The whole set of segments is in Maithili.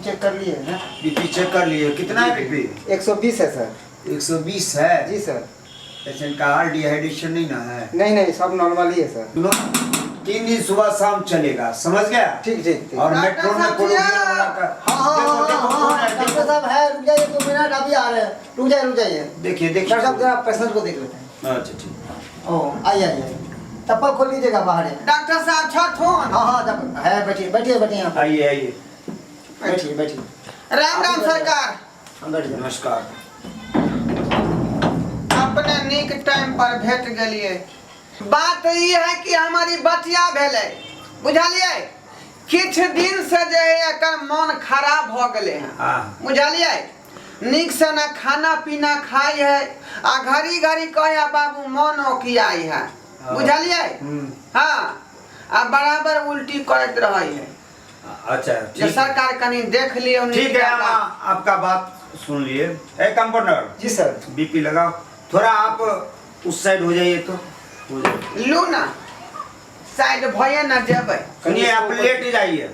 चेक कर लिए हैं। बीपी चेक कर लिए? कितना है बीपी? 120 है सर। 120 है? जी सर। पेशेंट का हाल डिहाइड्रेशन नहीं ना है? नहीं नहीं, सब नॉर्मल ही है सर। सुनो, 3 दिन सुबह शाम चलेगा, समझ गया? ठीक ठीक ठीक। और डॉक्टर मेट्रो में साहब कोलोनिया जी, वाला का हाँ हाँ देखो हाँ देखो हाँ, कौन हाँ, है, डॉक्टर देखो। साहब है, रुक जाइए 2 मिनट, अभी आ रहे हैं, रुक जाइए रुक जाइए। देखिए देखिए। डॉक्टर साहब जरा पेशेंट को देख लेते हैं। अच्छा ठीक। ओ आइए आइए आइए। चप्पल खोल लीजिएगा बाहर है। डॉक्टर साहब छथुन? हाँ हाँ, जब है, बैठिए बैठिए बैठिए यहाँ पर। आइए आइए। बैठिए बैठिए। राम राम सरकार। हम बैठ जाओ। नमस्कार। अपने नीक टाइम पर भेट गेलिए। बात ई है कि हमारी बचिया भेलै, बुझलियै? किछु दिन से जे है एकर मन खराब भऽ गेलै हँ। बुझलियै? नीक से ना खाना पीना खाइ है आ घड़ी घड़ी कहे बाबू मन ओकियाइ है। बुझलियै? हाँ, आ बराबर उल्टी करैत रहै है। अच्छा जे ठीक है। सरकार कनी देख लियौ नीक ठीक है, हम जकाँ। आपका बात सुन लिए। ए कंपाउंडर। जी सर। बीपी लगाओ थोड़ा, आप उस साइड हो जाइए तो हो जाइए। लू ना, साइड भये ना जेबै। सुनिए, आप लेट जाइए।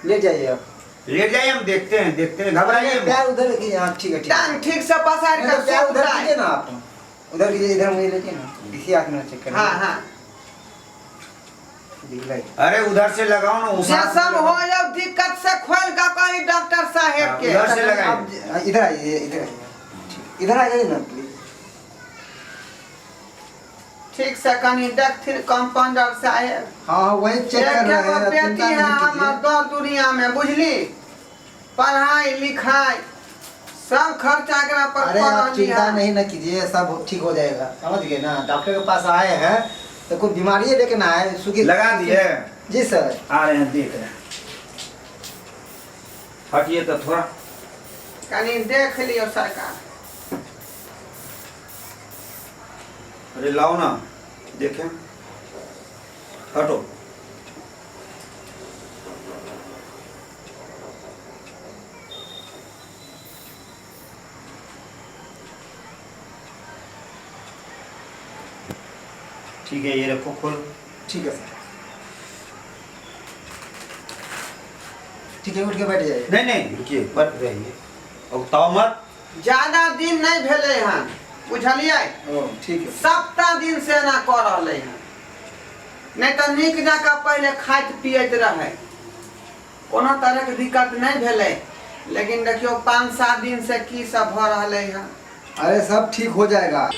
ले जाइए आप। लेट जाइए, हम देखते हैं, देखते हैं, घबराइए मत। पैर उधर रखिए, हाँ ठीक है ठीक है। टांग ठीक से पसारि नहीं, कऽ तो पैर उधर सुततै। कीजिए ना आप, उधर कीजिए, इधर मुझे लेके ना, इसी हाथ में चेक कर। हाँ हाँ। अरे उधर से लगाओ ना, उस जे हाथ में सब लगाओ। हो जाओ दिक्कत से खोल कऽ कही डॉक्टर साहेब हाँ, के। उधर से लगाइए। आप इधर आइए, इधर आइए, ठीक, इधर आ जाइए ना प्लीज। ठीक से कनी देखथिन कंपाउंडर साहेब। हाँ हाँ, वही चेक कर रहे एकेगो हैं, आप बेटी चिंता है नहीं हमर कीजिए। दर दुनिया में, बुझली? पढ़ाई लिखाई सब खर्चा एकरा पर अरे आप पड़ल चिंता है। नहीं ना कीजिए, सब ठीक हो जाएगा, समझ गए ना? डॉक्टर के पास आए हैं तो कोई बीमारी लेके ना आए सुखी। लगा दिए? जी सर। आ रहे हैं, देख रहे हैं, हटिए तो थोड़ा। कनी देख लियौ सरकार। अरे लाओ ना, देखें, हटो। ठीक है, ये रखो खोल। ठीक है सर, ठीक है, उठ के बैठ जाइए। नहीं नहीं, रुकिए, पर रहिए और ताओ मत। ज्यादा दिन नहीं भेलै हन, बुझलियै? ओ ठीक है। सप्ताह दिन से एना कऽ रहलै हन, नहि तऽ नीक जकाँ पहिले खाइत पियैत रहै, कोनो तरहके दिक्कत नहि भेलै, लेकिन देखियौ 5-7 दिन से की सब भऽ रहलै हन। अरे सब ठीक हो जाएगा।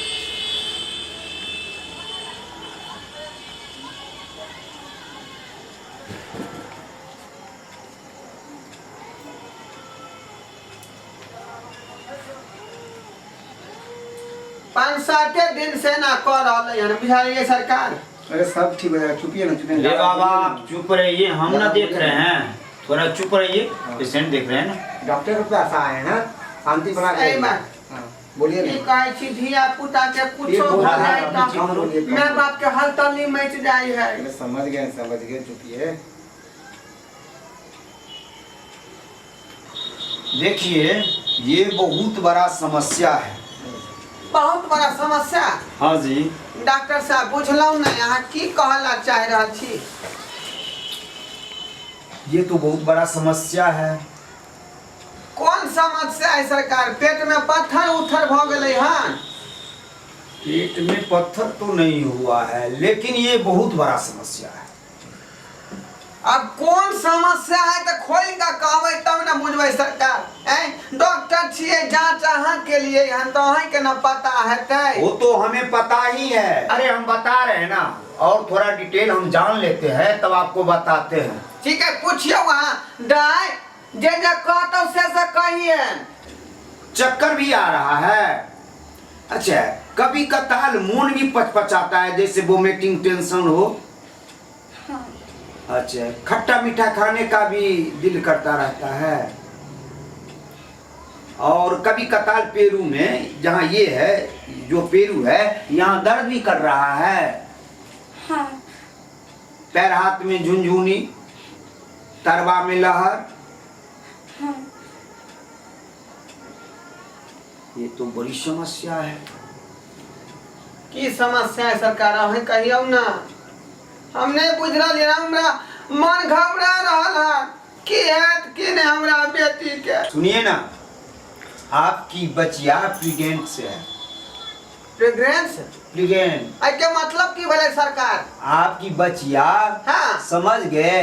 5-7 दिन से ना कऽ रहलै हन, बुझलियै सरकार? अरे सब ठीक हो जाएगा, चुपिए ना, चुपिए ना। ले बाबा, आप चुप रहिए, हम ना देख रहे हैं, थोड़ा चुप रहिए, पेशेंट देख रहे हैं ना। डॉक्टर के पास आए हैं, शांति बना के सही रहिए। बात। हाँ, बोलिए की ना। कहै छी, धिया पुता के ये कुछो बोल भऽ रहा जाय है, तऽ कम बोलिए, कम माय बोलिए। बाप के हलतली मचि जाइ है। अरे समझ गए समझ गए, चुपिए। देखिए, ये बहुत बड़ा समस्या है। बहुत बड़ा समस्या? हाँ जी। डॉक्टर साहब, बुझलहुँ नहि, अहाँ की कहऽ ला चाहि रहल छी? ये तो बहुत बड़ा समस्या है। कोन समस्या है सरकार? पेट में पत्थर उत्थर भऽ गेलै हन? पेट में पत्थर तो नहीं हुआ है, लेकिन ये बहुत बड़ा समस्या है। अब कोन समस्या है तऽ खोलि कऽ कहबै तब ने बुझबै सरकार। ऐं, डॉक्टर छियै, जांच अहाँ के लिए हन तऽ अहींके ने पता हेतै। वो तो हमें पता ही है। अरे हम बता रहे हैं ना, और थोड़ा डिटेल हम जान लेते हैं तब आपको बताते हैं। ठीक है, पूछियौ अहाँ दाय, जे जे कहतौ से से कहिए। चक्कर भी आ रहा है। अच्छा, कभी कताल मन भी पचपचाता है, जैसे वोमिटिंग टेंशन हो? हाँ। अच्छा, खट्टा मीठा खाने का भी दिल करता रहता है और कभी कताल पेरू में, जहाँ ये है जो पेरू है, यहाँ दर्द भी कर रहा है? हाँ। पैर हाथ में झुनझुनी, तरवा में लहर? हाँ। ये तो बड़ी समस्या है। की समस्या है सरकार, अहीं कहियौ ना, हम नहि बुझि रहलियै, हमरा मन घबरा रहल हन, की हैत कि नहीं हमरा बेटी के। सुनिए ना, आपकी बचिया प्रेग्नेंट से है। प्रेग्नेंस? प्रेग्नेंट। एहि के मतलब की भेलै सरकार? आपकी बचिया, हाँ, समझ गए,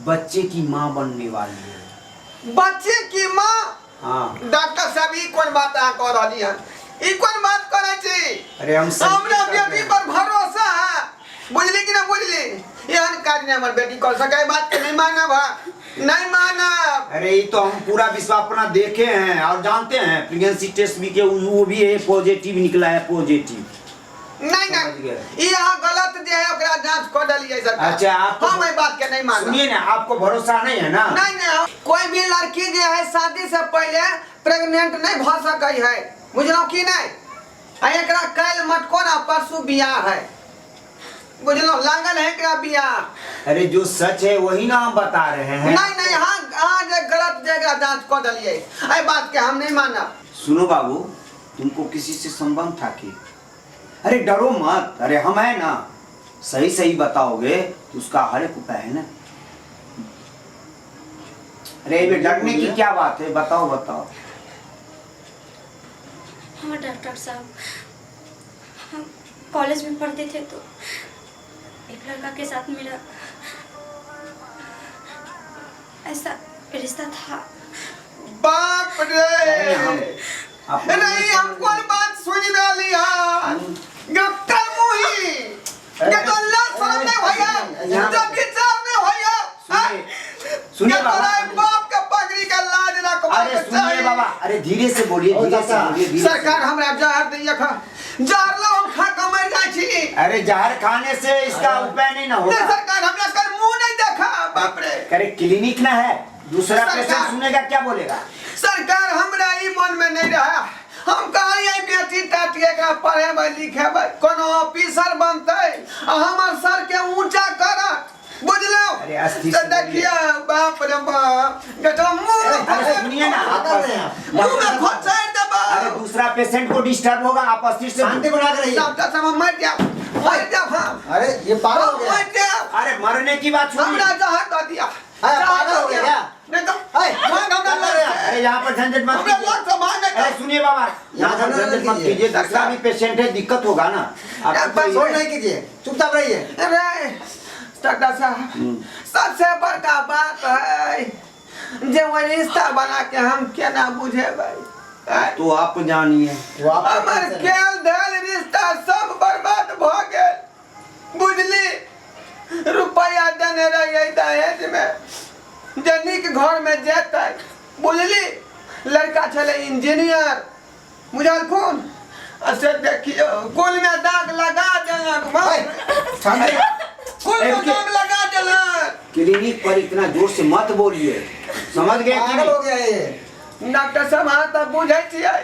बच्चे की माँ बनने वाली है। बच्चे की माँ? हाँ। डॉक्टर साहब, ई कोन बात अहाँ कह रहली हन? ई कोन बात करै छी? अरे हम सही हमरा कर रहे बेटी हैं। पर भरोसा है, बुझली कि ना बुझली? एहन काज नहीं हमर बेटी कर सकै, बात के नहीं मानब, हा नहीं मानब। अरे ये तो हम पूरा विश्व अपना देखे हैं और जानते हैं। प्रेगनेंसी टेस्ट भी के वो भी है, पॉजिटिव निकला है, पॉजिटिव। नहीं समझ नहीं, गए। ई अहाँ गलत जे है ओकरा जांच कऽ देलियै सरकार। अच्छा, आप हम एहि बात के नहीं मानब। सुनिए ना, आपको भरोसा नहीं है ना? नहीं नहीं, कोई भी लड़की जे है शादी से पहले प्रेग्नेंट नहीं भऽ सकै है, बुझलहुँ कि नहीं? आ एकरा काल्हि मटकोर आ परसू बियाह है, बुझलहुँ? लागल है एकरा बियाह। अरे जो सच है वही ना हम बता रहे हैं। नहीं नहीं, हाँ हाँ, जे गलत जे एकरा जांच कऽ देलियै, एहि बात के हम नहीं मानब। सुनो बाबू, तुमको किसी से संबंध था कि? अरे डरो मत, अरे हम है ना, सही सही बताओगे तो उसका हर एक उपाय है ना। अरे ये डरने की क्या बात है, बताओ बताओ। हाँ डॉक्टर साहब, हम कॉलेज में पढ़ते थे तो एक लड़का के साथ मेरा ऐसा रिश्ता था। बाप रे, अरे हम नहीं, हम कोन बात सुन रहली हन? डॉक्टर मुही के तो लाज शरम नहीं होइया, जो विचार नहीं होइया। सुनिए सुनिए के बाबा, तोरा बाप के पगड़ी के लाज रखबा अरे के सुनिए चाही। बाबा, अरे धीरे से बोलिए, ओ धीरे से चाचा। बोलिए, धीरे से। सरकार हमरा जहर दैया, खा जहर लो, हम खा के मर जाइ छी। अरे जहर खाने से इसका उपाय नहीं ना नहीं होगा। सरकार, हमरा कर मुंह नहीं देखा, बाप रे। अरे क्लिनिक ना है, दूसरा सरकार- पेशेंट सुनेगा क्या बोलेगा? सरकार हमरा ई मन में नहीं रहा, हम कहलियै बेटी टाटी एकरा पढ़ेबै लिखेबै, कोनो ऑफिसर बनतै आ हमर सर के ऊंचा करत, बुझलौ? अरे अस्थिर तऽ से बोलिए। देखिए, बाप रे बाप, बेटा मुंह में अरे सुनिए ना, आप पागल हैं आप। मुंह में खोचारि देबै। अरे दूसरा पेशेंट को डिस्टर्ब होगा, आप अस्थिर से शांति बना के रहिए। डॉक्टर साहब, हम मर जाब, मर जाब हम। अरे ये पागल हो हम गया। मर जाब। अरे मरने की बात हमरा सुनिए। जहर दऽ दिया, अरे जहर पागल दऽ हो गया दिया। क्या? नहीं तो अरे, मांग हमरा पागल हो गया। लग अरे यहाँ पर झंझट मत हमरा कीजिए। लग से मांगे अरे सुनिए बाबा, यहाँ पर झंझट झंझट मत कीजिए। कीजिए, दूसरा भी पेशेंट है, दिक्कत होगा ना आपको। बस शोर नहीं कीजिए, चुपचाप रहिए। अरे डॉक्टर साहब, सबसे बड़का बात है जे वो रिश्ता बना के हम केना बुझेबै? तो आप जानिए। वो आपका हमर टेंशन है। खेल धैल रिश्ता सब बर्बाद भऽ गेल, बुझली? रुपैआ देने रहियै दहेज में जे नीक घर में जेतै, बुझली? लड़का छलै इंजीनियर, बुझलखुन? आ से देखियौ, कुल में दाग लगा देलक। शांति। कुल में दाग लगा देलक। क्लिनिक पर इतना जोर से मत बोलिए, समझ गए कि पागल नहीं? हो गया ये। डॉक्टर साहब, अहाँ तऽ बुझै छियै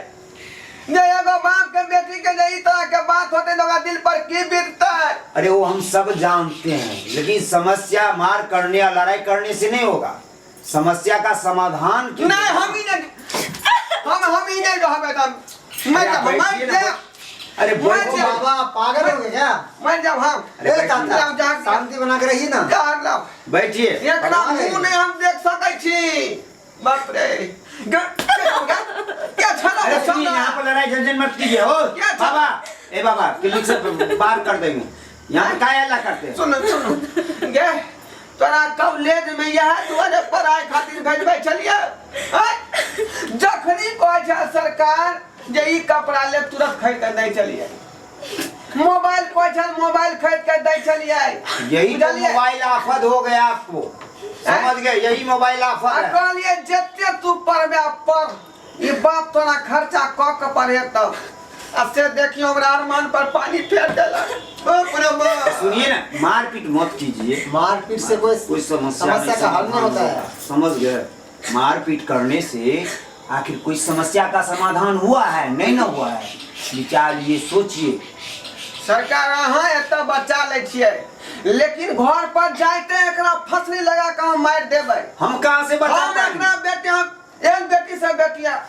जे एगो बाप के बेटी के जे ई तरह के बात होतै तऽ ओकरा दिल पर की बीततै। अरे वो हम सब जानते हैं, लेकिन समस्या मार करने या लड़ाई करने से नहीं होगा, समस्या का समाधान कीजिए। नहीं, हम ही नहीं, हम ही नहीं रहबै तऽ मर अरे आप जाब, मर बैठिए ना, जाब। अरे मर बैठो। जाब। बाबा पागल हो गए क्या? मर जाब हम। अरे ए बैठिए। चाचा, लाओ, जहर शांति बना के रहिए ना। जहर लाओ। बैठिए। एकरा भगवान है। मुंह नहीं हम देख सकै छी, बाप रे। क्या छला अरे सुनिए, यहाँ पर लड़ाई झंझट मत कीजिए। हो क्या छला? बाबा, ए बाबा, क्लिनिक से बाहर कर देंगे, यहाँ पे काय हल्ला करते हैं? सुनो सुनो गे, तोरा कॉलेज में यह दुआरे पढ़ाई खातिर भेजबै छलियै? आँय? जखनी कहै छै सरकार जे ई कपड़ा ले, तुरंत खरीद के दै छलियै। मोबाइल कहै छै, मोबाइल खरीद के दै छलियै। यही तो बुझलियै? मोबाइल आफत हो गया आपको, समझ गए? यही मोबाइल आ आफत है। कहलियै जते तू पढ़बे पढ़, ई बाप तोरा खर्चा कऽ के पढ़ेतौ, आ से देखियौ हमरा अरमान पर पानी फेर देलक। बाप रे बाप। सुनिए ना, मारपीट मत कीजिए। मारपीट से कोई कोई समस्या समस्या नहीं का हल नहीं समाधान होता है। होगा। समझ गए? मारपीट करने से आखिर कोई समस्या का समाधान हुआ है? नहीं ना हुआ है। विचारिए, सोचिए। सरकार, अहाँ एतऽ बचा लै छियै, लेकिन घर पर जाइते एकरा फसरी लगा कऽ हम मारि देबै। हम कहाँ से बचा हम पाएंगे? एकरा बेटी, हम एक बेटी से बेटिया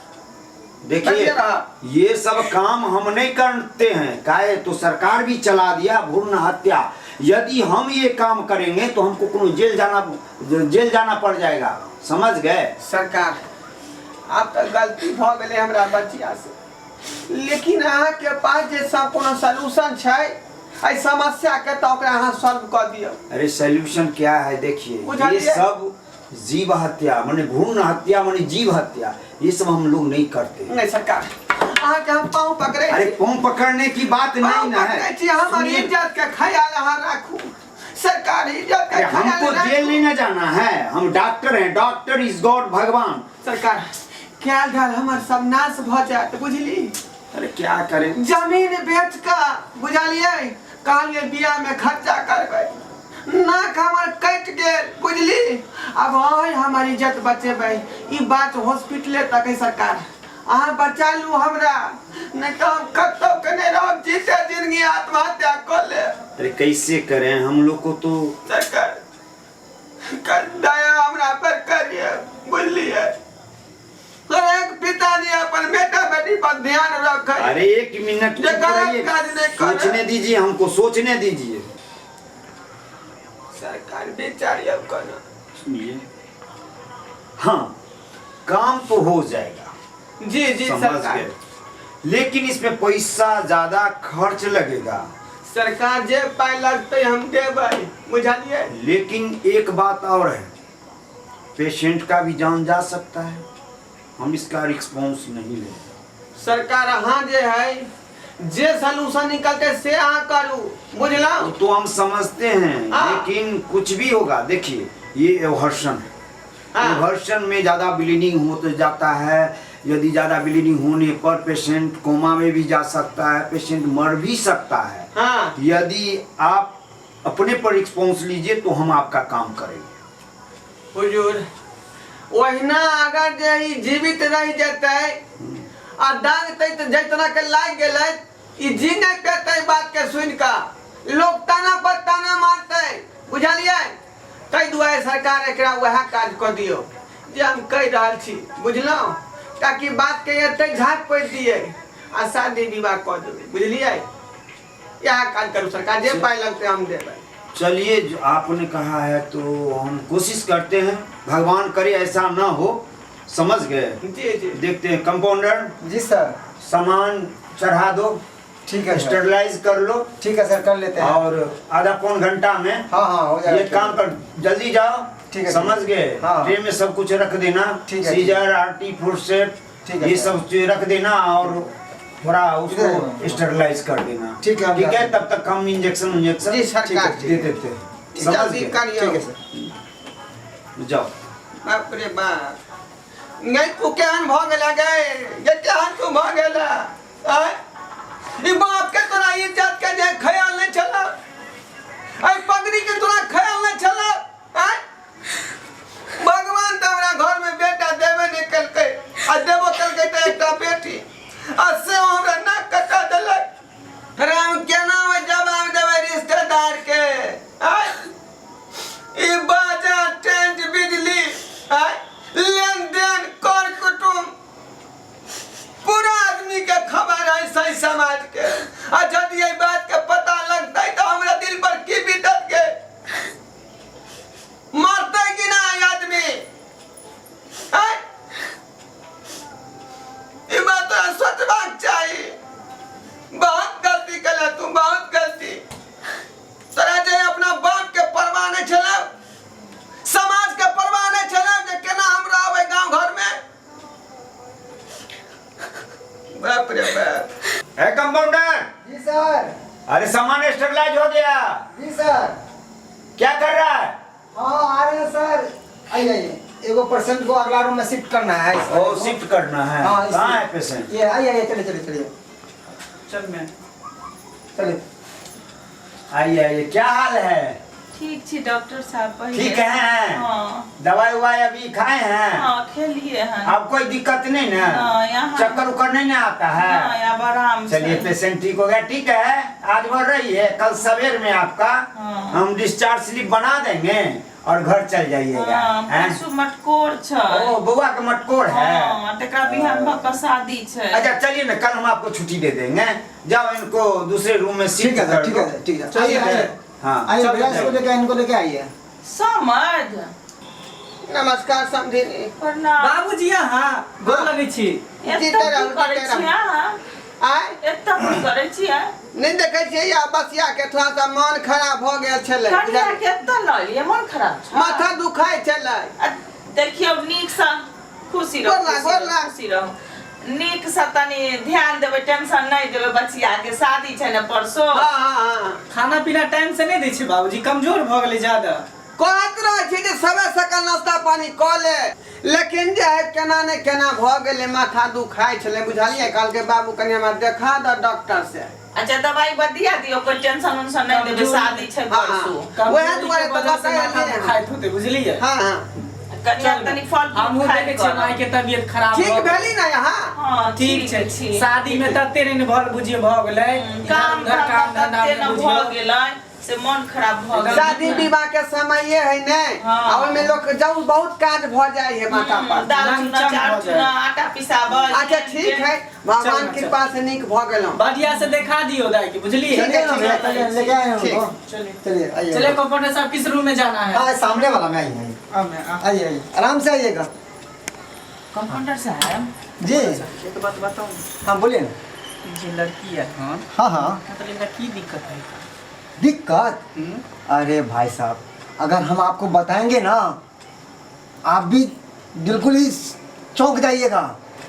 देखिए, बैठिए रहा। ये सब काम हम नहीं करते हैं, काहे तो सरकार भी चला दिया भ्रूण हत्या। यदि हम ये काम करेंगे तो हमको कोनो जेल जाना पड़ जाएगा, समझ गए? सरकार, आब तऽ गलती भऽ गेलै हमरा बचिया से, लेकिन अहाँके पास जे सब कोनो सोल्यूशन छै एहि समस्या के, तऽ ओकरा अहाँ सॉल्व कऽ दियौ। अरे, सोल्यूशन क्या है, देखिए, ये बुझलिए? सब जीव हत्या माने भ्रूण हत्या माने जीव हत्या, ये सब हम लोग नहीं करते। नहि सरकार, अहाँके हम पाँव पकड़ै अरे, छी। पाँव पकड़ने की बात पाँव नहीं ना पकड़ै है। छी, हमर सुनिए। इज्जत के ख्याल अहाँ राखू सरकार, इज्जत के अरे, ख्याल हमको राखू। जेल नहीं ना जाना है। हम डॉक्टर हैं, डॉक्टर is God, भगवान। सरकार, कयल धयल हमर सब नाश भऽ जायत, बुझली? अरे, क्या करें? जमीन बेच कऽ, बुझलियै, कहलियै बियाह में खर्चा करबै, नाक हमर कटि गेल, बुझली? आब अहाँ हमर इज्जत बचेबै, ई बात हॉस्पिटले तक है। सरकार, अहाँ बचा लू हमरा, नहीं तऽ हम कतौ के नहि रहब, जीते जिंदगी आत्महत्या कऽ लेब। अरे, कैसे करें? हम लोग को तो सरकार, कर दया हमरा पर करिए, बुझलियै? एक पिताजी अपन बेटा बेटी पर ध्यान रखे। अरे, एक मिनट ये चुप गलत रहिए। काज नहीं करे। सोचने दीजिए, हमको सोचने दीजिए। सरकार, विचारिए कोना। सुनिए, हाँ, काम तो हो जाएगा। जी जी समझ सरकार। गए, लेकिन इसमें पैसा ज्यादा खर्च लगेगा। सरकार, जे पाइ लगतै हम देबै, बुझलियै? लेकिन एक बात और है, पेशेंट का भी जान जा सकता है। हम इसका रिस्पॉन्स नहीं लेंगे। सरकार, अहाँ जे है, जे सोल्यूशन निकलते से अहाँ करू, बुझलहुँ? वो तो हम समझते हैं। लेकिन कुछ भी होगा, देखिए, ये एवर्शन है। एवर्शन में ज़्यादा ब्लीडिंग हो तो जाता है। यदि ज़्यादा ब्लीडिंग होने पर पेशेंट कोमा में भी जा सकता है, पेशेंट मर भी सकता है। यदि आप अपने पर रिस्पॉन्स लीजिए तो हम आपका काम करेंगे। हुजूर, ओहिना अगर जे ई जीवित रहि जेतै आ दागतै तऽ जाहि तरह के लागि गेलै, ई जी नहि पेतै। बात के सुनि कऽ लोक ताना पर ताना मारतै, बुझलियै? ताहि दुआरे सरकार, एकरा वएह काज कऽ दियौ जे हम कहि रहल छी, बुझलहुँ? ताकि बात के एतै झाँप पड़ि दियै आ शादी विवाह कऽ देबै, बुझलियै? इएह काज करू सरकार, जे पाइ लगतै हम देबै। चलिए, जो आपने कहा है तो हम कोशिश करते हैं। भगवान करे ऐसा ना हो, समझ गए? जी जी देखते हैं। कंपाउंडर। जी सर। सामान चढ़ा दो। ठीक है सर। स्टेरलाइज कर लो। ठीक है सर, कर लेते हैं। और आधा पौन घंटा में हाँ हाँ हो जाएगा। ये काम कर, जल्दी जाओ। ठीक है, समझ ठीक। गए? ट्रे में सब कुछ रख देना। ठीक है, ठीक। सीजर, आरटी, फोर्सेप, ठीक है, ये सर। सब चीज रख देना और थोड़ा इधर है। उसको स्टेरलाइज कर देना। ठीक है, हम ठीक है। जाते हैं। तब तक हम इंजेक्शन इंजेक्शन जी सरकार। दे देते हैं, समझ जल्दी गए? करियौ। ठीक है सर। जाओ। बाप रे बाप, गै तू केहन भऽ गेला गै, गे केहन तू भऽ गेला आँय? ई बाप के तोरा इज्जत के जे ख्याल नहीं छला, एहि पगड़ी के तोरा ख्याल नहीं छला आँय? भगवान तऽ हमरा घर में बेटा देबे नहीं केलकै, आ देबो केलकै तऽ एकटा बेटी, आ से हमरा नाक कटा देलक। राम, केना ओहि जवाब देबै रिश्तेदार के आँय? ई बाजा, टेंट, बिजली आय, लेन देन, कर कुटुम, पूरा आदमी के खबर है सही समाज के। आ यदि एहि बात के पता लगतै तऽ हमरा दिल पर की बीतत के? मरतै कि ना ई आदमी आय? ई बात तोरा सोचबाक चाही। बहुत गलती केला तू, बहुत गलती। तोरा जे अपना बाप के परवाह नहीं छलै, समाज के परवाह नहीं छलै जे केना हम रहबै गांव घर में। बाप रे बाप। है कंपाउंडर। जी सर। अरे, सामान स्टेरलाइज हो गया? जी सर। क्या कर रहा है? हाँ, आ रहे हैं सर। आइए आइए, एगो पेशेंट को अगला रूम में शिफ्ट करना है। ओ, शिफ्ट करना है? हाँ। कहाँ है पेशेंट? ये, आइए आइए, चलिए चलिए चलिए। चल मैं। चलिए। आइए आइए, क्या हाल है? ठीक छी डॉक्टर साहब, पहिले ठीक है? हाँ। दवाई उवाई अभी खाए हैं? हाँ, खेलिए हैं। अब कोई दिक्कत नहीं ना? हाँ, यहाँ चक्कर उक्कर नहीं ना आता है? हाँ, अब आराम से। चलिए, पेशेंट ठीक हो गया। ठीक है, आज भर रही है, कल सवेर में आपका हम डिस्चार्ज स्लिप बना देंगे और घर चल जाइएगा। हाँ। हैं? परसू मटकोर छै। ओ, बउआ के मटकोर है? हाँ, तकरा बिहान भऽ कऽ शादी छै। अच्छा, चलिए ना, कल हम आपको छुट्टी दे देंगे। जाओ, इनको दूसरे रूम में ठीक शिफ्ट है सर। कर ठीक दो। है सर, ठीक है, आइए आइए। हाँ। आइए चलो, भैया, इसको चलो। लेके इनको लेके आइए। समझ। नमस्कार समधिनी। प्रणाम। बाबूजी, अहाँ गोर लगै छी। एतऽ जीते की रहू, करै जीते छी रहू। अहाँ? आय। एतऽ की करै छियै? नहि देखै छियै, या बसिया के थोड़ा सा मन खराब भऽ गेल छलै। कनिया के एतऽ लऽ एलियै, मन खराब छै? माथा दुखाइ छलै। आ देखियौ, नीकसँ खुशी रहू। गोर लाग, खुशी गोर रहू, लाग। खुशी रहू, नीकसँ तनी ध्यान देबै, टेंशन नहि देबै बचिया के, शादी छै ने परसो। हाँ हाँ हाँ। खाना पीना टाइम से नहि दै छै बाबूजी, कमजोर भऽ गेलै ज्यादा। कहैत रहै छी जे सबे सकल नाश्ता पानी कऽ ले, लेकिन जे है केना ने केना भऽ गेलै, माथा दुखाइ छलै, बुझलियै? कहलकै बाबू कनि हमरा देखा दऽ डॉक्टर से। अच्छा, दवाई बदिया दियौ, कोई टेंशन उंशन नहि देबै, शादी छै हाँ, परसू। वएह दुआरे कमजोरी के तऽ वजह से लऽ माथा कऽ एलियै। दुखाइत होतै, बुझलियै? हाँ हाँ। कनिया चलू। तनी फल हमहूँ फ्रूट खायल देखै छियै करब। माय के तबियत खराब ठीक भऽ गेलै। भेली ने यहाँ? हाँ। ठीक छै। छी। शादी में तते नहि भल बुझियो भऽ गेलै, काम इधर उधर काम धंधा धंधा तते में न बुझियौ। भऽ गेलै से मन खराब भऽ गेलै। शादी विवाह के समये है ने, हाँ। आ ओहिमे लोक जाउ बहुत काज भऽ जाइ है माथा पर। दाल रंग चूना चंग चाउर भऽ चूना जाए। आटा पिसाबऽ। अच्छा ठीक है, भगवान चलू, कृपा से नीक भऽ गेलहुँ। बढ़िया से देखा दियो दाई के, बुझलिए? ठीक है, चलिए ना भैया, ठीक है। चलिए, लेके आए हैं ठीक। उनको। चलिए। चलिए आइए। चलिए कंपाउंडर साहब, किस रूम में जाना है? हाँ, सामने वाला में, आइए आइए। आइए आइए, आराम से आइएगा। कंपाउंडर साहब। जी। एक बात बताऊं? हाँ, बोलिए ना। ई जे लड़की है हन, हाँ हाँ। मतलब इनका की दिक्कत है? दिक्कत? हम्म? अरे भाई साहब, अगर हम आपको बताएंगे ना, आप भी बिल्कुल ही चौंक जाइएगा।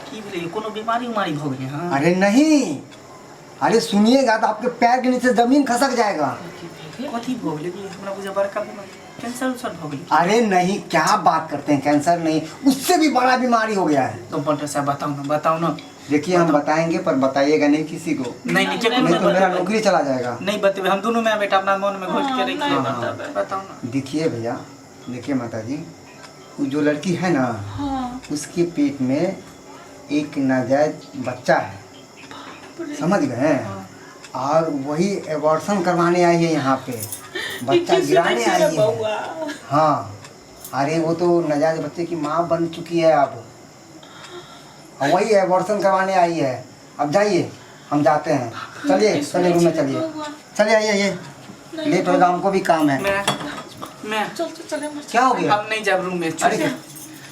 की भेलै, कोनो बीमारी उमारी भऽ गेलै? हाँ। अरे नहीं, अरे सुनिएगा तो आपके पैर के नीचे जमीन खसक जाएगा। कथी भऽ गेलै कि हमरा बुझा बड़का बीमारी, कैंसर उंसर भऽ गेलै? अरे नहीं, क्या बात करते हैं, कैंसर नहीं, उससे भी बड़ा बीमारी हो गया है। कंपाउंडर साहब, बताओ ना, बताओ ना। देखिए, हम बताएंगे पर बताइएगा नहीं किसी को। नहीं नहीं, केकरो नहीं तो मेरा बतेबै। नौकरी चला जाएगा। नहीं बतेबै, हम दुनू माय बेटा अपना मन में घोट के रखि नहीं लेबै। बतेबै। बताओ ना। देखिए भैया, देखिए माता जी, वो जो लड़की है ना, उसके पेट में एक नाजायज बच्चा है, समझ गए? और वही एबॉर्शन करवाने आई है यहाँ पे, बच्चा गिराने आई है। हाँ, अरे वो तो नाजायज बच्चे की माँ बन चुकी है अब, और वही एबॉर्शन करवाने आई है। अब जाइए, हम जाते हैं। चलिए चलिए, रूम में चलिए। चलिए, आइए आइए, लेट होगा, हमको भी काम है। मैं मैं चल चल चल। क्या हो गया? हम नहीं जाब रूम में। अरे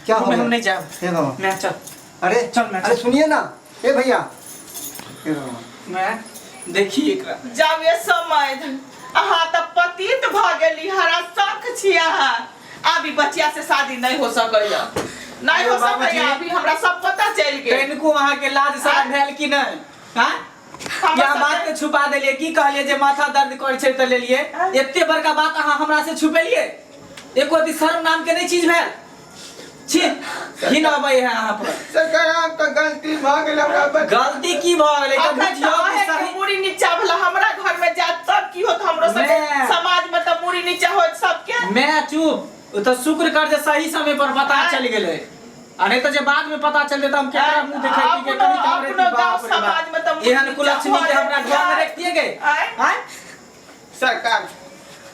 क्या हो रूम में गया? हम नहीं जाब। हे भगवान। मैं चल। अरे चल, मैं अरे चल। सुनिए ना, ए भैया, हे भगवान। मैं देखी एकरा। जाबे समय अहाँ तऽ पतित भऽ गेली, हरा शख छी अहाँ। आब ई बचिया से शादी नहि हो सकैया, नहि हो अरे बाबूजी। सकैया, अभी हमरा सब पता चलि गेल। तनिको अहाँ के लाज शरम भेल कि नहि? हाँ, हमर या सबके- बात के छुपा देलियै? की कहलियै जे माथा दर्द करै छै तऽ लेलियै? एते बड़का बात अहाँ हमरा से छुपेलियै? एको अति शर्म नाम के नहि चीज भेल? छी, घिन अबै है अहाँ पर। सरकार, आब तऽ गलती भऽ गेल हमरा गलती की भऽ गेलै तऽ अखन तऽ बुझियौ कि अहें के सही मूड़ी नीचा भेला, हमरा घर में जायत तब की होत हमरो सबके? मैं- समाज में तऽ मूड़ी नीचा होत सबके। मैं चुप, ओ तऽ शुक्र कर जे सही समय पर पता आँय? चलि गेलै, आ नहि तऽ जे बाद में पता चलतै तऽ हम केकरा मुंह देखैती के अपनो- कही तऽ हमरे अपनो बाप गाँव रे बाप। समाज में तऽ मुँह एहन नीचा कुलक्ष्मी के भऽ हमरा घर में जाय। रखतियै गे? आँय? आँय? सरकार,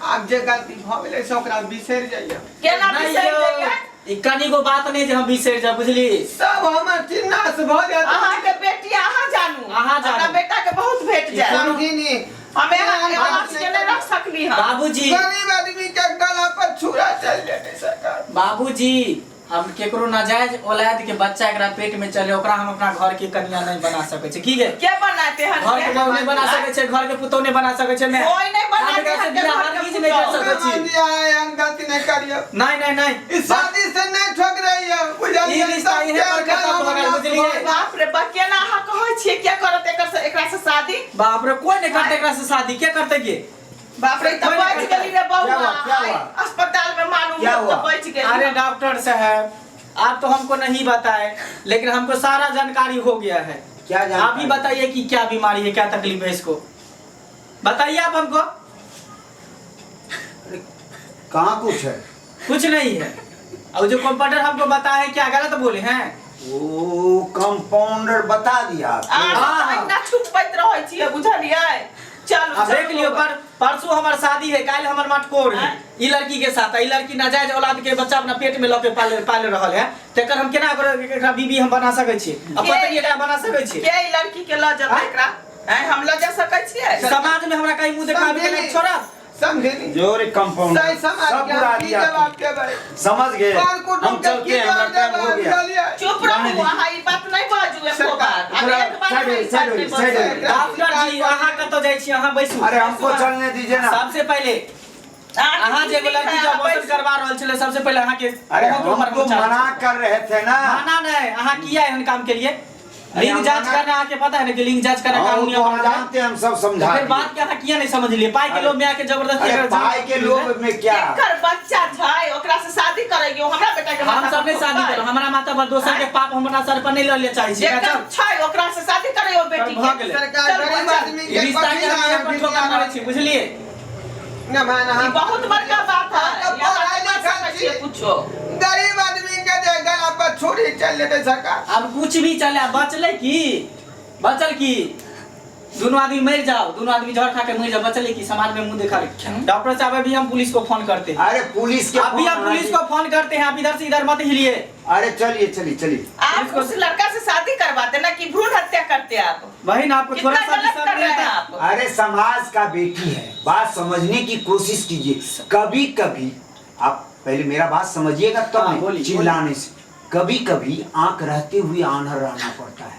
आब जे गलती भऽ गेलै से ओकरा बिसरि जाइए। केना नहि बिसरि यौ, जइयै? ई कनिगो बात नहि जे हम बिसरि जाब, बुझली? सब हमर चिन्नास भऽ जायत। अहाँके बेटी अहाँ जानू। अहाँ जानू। हमरा बेटा के बहुत भेट जायत। समझिनी। हमे एहन बात अहाँ के नहि रख सकली हन। बाबूजी। गरीब आदमी के गला पर छुरा चल जेतै सरकार। बाबूजी, हम केकरो नाजायज औलाद के बच्चा एकरा पेट में चले, ओकरा हम अपना घर के कन्या नहीं बना सके छी। की गे? के बनाते हन? घर के बहू नहीं बना सके छै, घर के पुतोह नहीं बना सके छै। मैं कोई नहीं हम बनाते एकरा से हन के बियाह घर के हरगिज नहीं कर पुतोह। सकै छी। समझिए, एहन गलती नहीं करियौ। नहीं नहीं नहीं। इस शादी से नहीं ठोक रही है, बुझलियै? ई रिश्ता इहे पर खत्म भऽ गेल, बुझलियै? बाप रे बा, केना अहाँ कहै छियै? के करत एकर से एकरा से शादी? बाप रे, कोई नहीं करते एकरा से शादी। के करते के? बाप रे, तऽ कोई नहीं बच करता। गेली रे बउआ। क्या हुआ, क्या आइ हुआ? अस्पताल में मालूम क्या भेल तऽ हुआ? बच गेली। अरे डॉक्टर साहब, आप तो हमको नहीं बताए, लेकिन हमको सारा जानकारी हो गया है। क्या जानकारी? आप ही बताइए कि क्या बीमारी है, क्या तकलीफ है इसको, बताइए आप हमको। कहाँ कुछ है? कुछ नहीं है। और जो कंपाउंडर हमको बताए, क्या गलत बोले हैं? वो कंपाउंडर बता दिया आपको? अहाँ हाँ। तऽ अहिना छुपबैत रहै छियै, बुझलियै? चलू। अब चलू देख लियो, बौआ। पर परसों हमार शादी है, काल हमार मटकोर है ई लड़की के साथ। ई लड़की नाजायज औलाद के बच्चा अपना पेट में लऽ के पाले पाले रहल है, तेकर हम केना एकरा बीबी हम बना सकै छी? आ के- पत्नी एकरा बना सकै छी? के ई लड़की के लऽ जेतै आँय? एकरा? आँय, हम लऽ जा सकै छियै? समाज में हमरा कहीं मुंह देखाबे के लायक छोड़ा। समझे नहीं जोरे कंपाउंडर सही समाज सब के उड़ा हम की दिया जवाब देबै समझ गए पर कुटुंब हम के चलते की हैं हमारा जवाब टाइम हो देबै गया बुझलियै चुप जाने रहू दीजिए। अहाँ ई बात नहि बाजू एको सरकार, बार आब एक बार साइड नहि होइए, साइड होइए, साइड होइए। डॉक्टर जी अहाँ कतऽ जाइ छी अहाँ बैसू अरे हमको चलने दीजिए ना सबसे पहिले अहाँ जे एगो लड़की के अबॉर्शन करवा रहल छलै सबसे पहिले अहाँ के अरे अहूँ के हम ऊपर तो पहुँचा मना कर रहे थे ना मना नहीं अहाँ किया एहन काम के लिए अरे लिंग हम जांच मना- करना अहाँ के पता है ना कि लिंग जांच करना हाँ, वो कानूनी तो हम अपराध है जानते हैं हम सब समझा फिर दिए। बात के अहाँ किया नहीं समझलिए पाई के अरे- लोभ में आके जबरदस्ती अरे अगर जांच पाई के लोभ में क्या एकर बच्चा छै ओकरा से शादी करैयो हमरा बेटा के हम माथा सब नहीं पर शादी थोपबै। करो हमारा माता पर दोसर के पाप हमरा सर पर नहीं लऽ ले चाहे छी जेकर छै ओकरा से शादी करैयो बेटी भऽ के गेलै। सरकार चल, गरीब चल। आदमी के रिश्ता कथी के हम लायक यहाँ पर ठोकर मारै छी बुझलिए ना भाई ना ई बहुत बड़का बात है हम तऽ यहाँ पढ़ाई नहीं लिखाई सकै छियै छी। कुछो गरीब आदमी के जे गला पर छुरी चल लेते सरकार अब कुछ भी चले बचले की बचल की दोनों आदमी मर जाओ दोनों आदमी जहर खा के मर जाओ बचले की समाज में मुंह देखा डॉक्टर साहब अभी हम पुलिस को फोन करते हैं अरे पुलिस के अभी फोन हम पुलिस को फोन करते हैं आप इधर से इधर मत हिलिए अरे चलिए चलिए चलिए आप उस लड़का से शादी करवाते ना कि भ्रूण हत्या करते आप बहन आपको कितना थोड़ा सा भी गलत शर्म कर नहीं रहे हैं आता आप अरे समाज का बेटी है बात समझने की कोशिश कीजिए कभी कभी आप पहले मेरा बात समझिएगा तब हाँ, नहीं, बोलिए, चिल्लाने से कभी कभी आंख रहते हुए आंधर रहना पड़ता है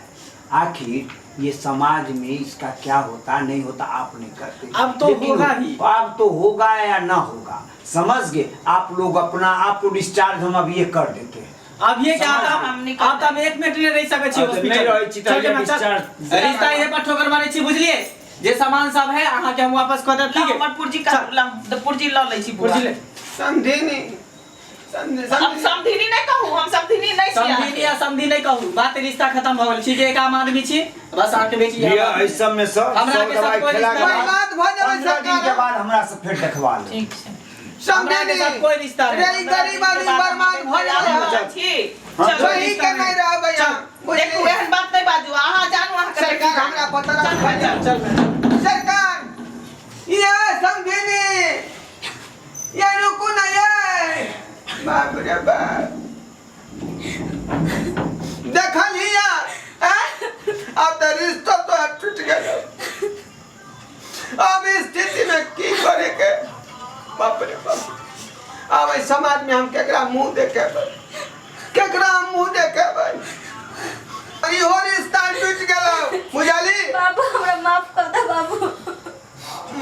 आखिर ये समाज में इसका क्या होता नहीं होता आप नहीं करते अब तो लेकिन होगा ही। अब तो होगा या ना होगा समझ गए आप लोग अपना आपको डिस्चार्ज हम अब ये कर देते हैं अब ये क्या समझ आप हम नहीं करते। आप तो एक मिनट नहीं रह सकै छी अब हॉस्पिटल नहि रहै छी तऽ चल के ना, चल। डिस्चार्ज। रिश्ता ये पर ठोकर मारै छी बुझलिए जे सामान सब है अहाँ के हम वापस कऽ देब लाउ, ठीक है हमर पुर्जी का लाउ, तऽ पुर्जी लऽ लै छी बुआ। पुर्जी ले समझिनी समझी हम समझी समधिनी नहि कहू हम समधिनी नहि छी समझी या समझी नहीं कहू बात रिश्ता खत्म भऽ गेल ठीक है एक आम आदमी छी बस अहाँ के बेटी लिअ एहि सब में सब हमरा सब के सब दवाई कोइ खेला के रिश्ता बाद बर्बाद भऽ जेबै 15 दिन के सरकार बाद हमरा से फेर देखवा ले ठीक छै हमरा के साथ कोई रिश्ता नहीं। रे गरीब आदमी बर्बाद भऽ जेबै छी हाँ, चलू सही के नहीं रहबै चल। देखू एहन बात नहि बाजू अहाँ जानू अहाँ के सरकार हमरा पता चल चल सरकार ये समझिनी ये रुकू ना ये बाप रे बाप देखल हिया अब तो रिश्ता तो टूट गया अब इस स्थिति में की करे के बाप रे बाप अब एहि समाज में हम केकरा मुंह देखेबै केकरा हम मुंह देखेबै इहो रिश्ता टूट गेल बुझली बाबू हमरा माफ कर दे बाबू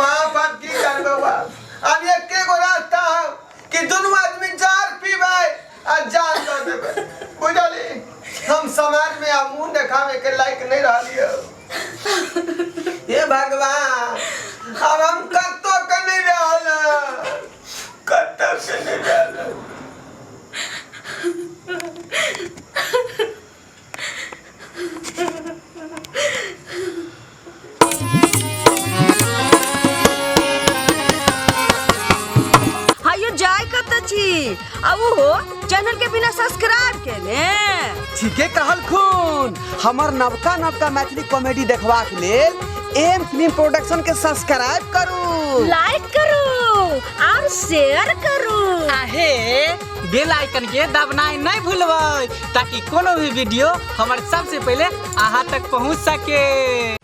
माँ बाप की करबे बाप अब एके गो रास्ता है कि दुनू आदमी जार पीबै आ जान दऽ देबै बुझली हम समाज में आब मुंह देखावे के लायक नहीं रहलियै हे भगवान अब हम कतौ के नहीं रहल कतौ के नहीं रहल हायो जाय कत छी आ उहो चैनल के बिना सब्सक्राइब केने ठीके कहलखुन हमर नवका नवका मैथिली कॉमेडी देखबाक लेल एम फिल्म प्रोडक्शन के सब्सक्राइब करू लाइक करू और शेयर करू आहे बेल आइकन के दबनाइ नहि भूलबै ताकि कोनो भी वीडियो हमर सबसे पहिले अहाँ तक पहुँच सके।